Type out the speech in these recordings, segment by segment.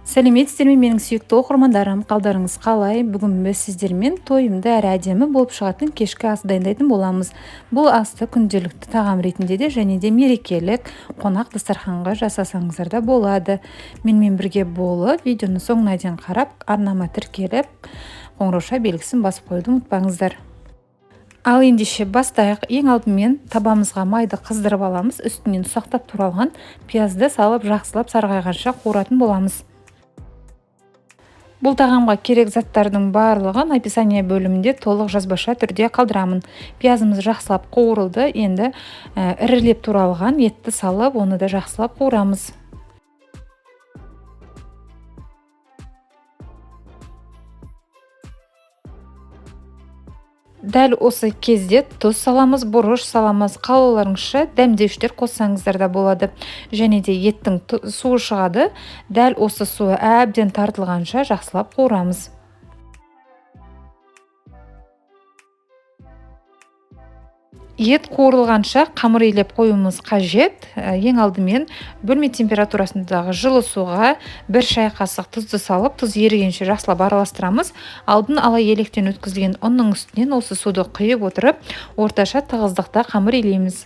Сәлеметсіздер ме, менің сүйікті оқырмандарым, қалдарыңыз қалай? Бүгін біз сіздермен тойымды әрі әдемі болып шығатын кешкі ас дайындайтын боламыз. Бұл асты күнделікті тағам ретінде де және де мерекелік қонақ дастарханға жасасаңыздар да болады. Менімен бірге болып, видеоны соңына дейін қарап, арнама тіркеліп, қоңырауша белгісін басып қоюды ұмытпаңыздар. Ал ендеше бастайық. Ең алдымен табамызға майды қыздырып аламыз. Үстінен ұсақтап туралған пиязды салып, жақсылап сарғайғанша қуыратын боламыз. Бұл тағамға керек заттардың барлығын описание бөлімінде толық жазбаша түрде қалдырамын. Пиязымыз жақсылап қуырылды. Енді ірілеп туралған етті салып, оны да жақсылап қуырамыз. Дәл осы кезде тұз саламыз, бұрыш саламыз, қалауларыңызша дәмдеуіштер қоссаңыздар да болады. Және де еттің суы шығады. Дәл осы суы әбден тартылғанша жақсылап қуырамыз. Ет қуырылғанша қамыр илеп қоюымыз қажет. Ең алдымен бөлме температурасындағы жылы суға 1 шай қасық тұзды салып, тұз ерігенше жақсылап араластырамыз. Алдын ала електен өткізілген ұнның үстінен осы суды құйып отырып, орташа тығыздықта қамыр илейміз.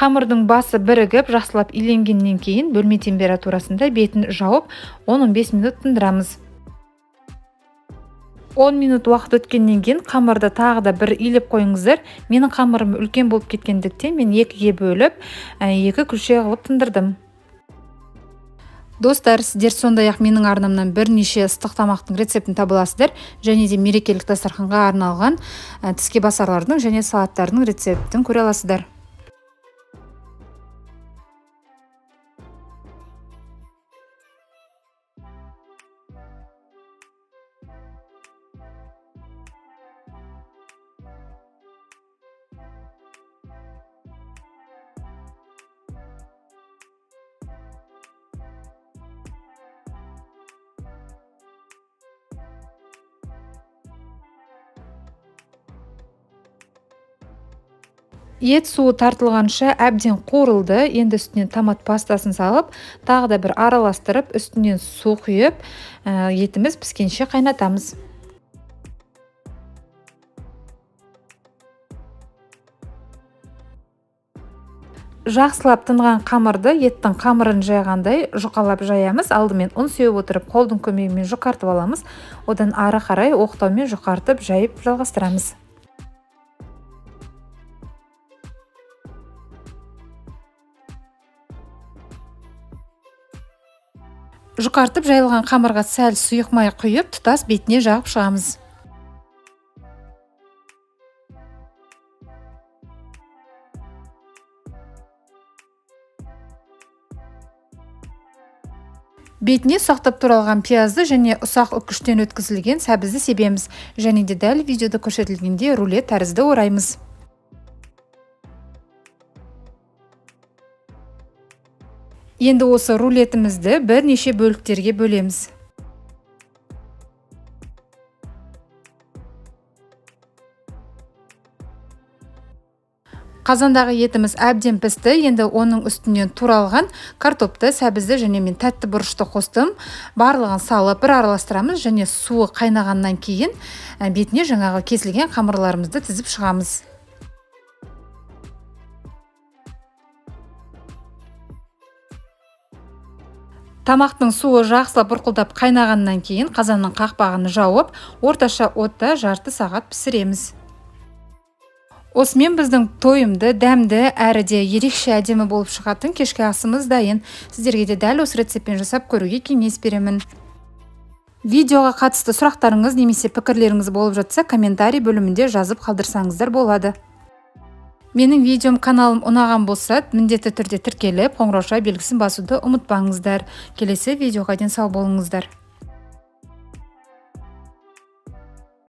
Қамырдың басы бірігіп, жақсылап иленгеннен кейін бөлме температурасында бетін жауып, 10-15 минут тындырамыз. 10 минут уақыт өткеннен кейін қамырды тағы да бір илеп қойыңыздар. Менің қамырым үлкен болып кеткендіктен мен екіге бөліп, 2 күлше қылып тындырдым. Достар, сіздер сондай-ақ менің арнамнан бірнеше ыстық тамақтың рецептін таба аласыздар, және де мерекелік дастарханға арналған тіске басарлардың және салаттардың рецептін көре аласыздар. Ет суы тартылғанша әбден қуырылды. Енді үстінен томат пастасын салып, тағы да бір араластырып, үстінен су құйып, етіміз піскенше қайнатамыз. Жақсылап тынған қамырды еттің қамырын жайғандай жұқалап жаямыз. Алдымен ұн сеуіп отырып, қолдың көмегімен жұқартып аламыз. Одан ары қарай оқтаумен жұқартып жайып жалғастырамыз. Жұқартып жайылған қамырға сәл сұйық май құйып, тұтас бетіне жағып шығамыз. Бетіне ұсақтап туралған пиязды және ұсақ үккіштен өткізілген сәбізді себеміз. Және де дәл видеода көрсетілгендей рулет тәрізді ораймыз. Енді осы рулетімізді бірнеше бөліктерге бөлеміз. Қазандағы етіміз әбден пісті. Енді оның үстінен туралған картопты, сәбізді және мен тәтті бұрышты қостым. Барлығын салып бір араластырамыз және суы қайнағаннан кейін бетіне жаңағы кесілген қамырларымызды тізіп шығамыз. Тамақтың суы жақсылап бұрқылдап қайнағаннан кейін қазанның қақпағын жауып, орташа отта жарты сағат пісіреміз. Осымен біздің тойымды, дәмді, әрі де ерекше әдемі болып шығатын кешкі асымыз дайын. Сіздерге де дәл осы рецептпен жасап көруге кеңес беремін. Видеоға қатысты сұрақтарыңыз немесе пікірлеріңіз болып жатса, комментарий бөлімінде жазып қалдырсаңыздар болады. Менің видеом каналым ұнаған болса, міндетті түрде тіркеліп, қоңырауша белгісін басуды ұмытпаңыздар. Келесі видеоға дейін сау болыңыздар.